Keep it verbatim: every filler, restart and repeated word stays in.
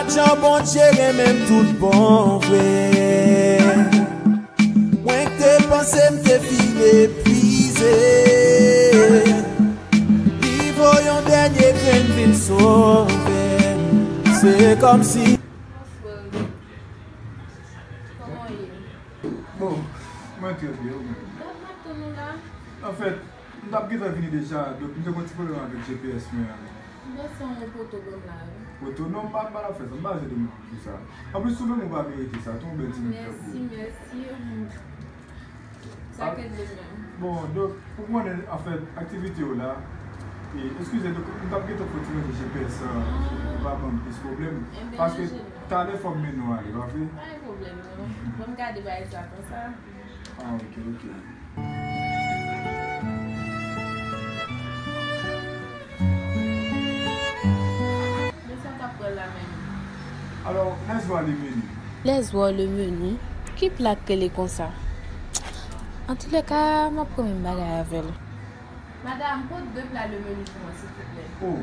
Jan Bondye renmen m tout bon vre. Mwen k te panse m te fin epuize. Li voye yon dènye grenn vin sove m. Se kòmsi. Kòman w ye? Bon, mwen trè byen, ou menm? Gad m ap tann ou la. Anfèt, m t ap gentan vini deja, donk m te gen yon ti pwoblèm avèk G P S mwen an. M panse yon poto ban m la, wi. Poto? Non, m pa, m pa t ap fè sa, m pa jete moun pou sa. Anplis, ou menm ou pa merite sa, tou yon bèl timoun tankou ou. Mèsi, mèsi. Sa ke de menm. Bon, donk, ou konnen, anfèt, aktivite yo la, e, eskize, donk, m t ap gentan fè yon ti manje G P S an, pou pa ban m plis pwoblèm. Paske talè fò m mennen w ale, pa vre? Pa gen pwoblèm, non. Bon, m gade bagay sa konsa. Ah, ok, ok. Men sa w t ap pran la menm? Alors, laisse voir le menu. Laisse voir le menu? Ki pla k rele konsa? Antoulèka, m ap pran menm bagay avè l. Madam, pote de pla le menu pou mwen, silvouplè. Oh.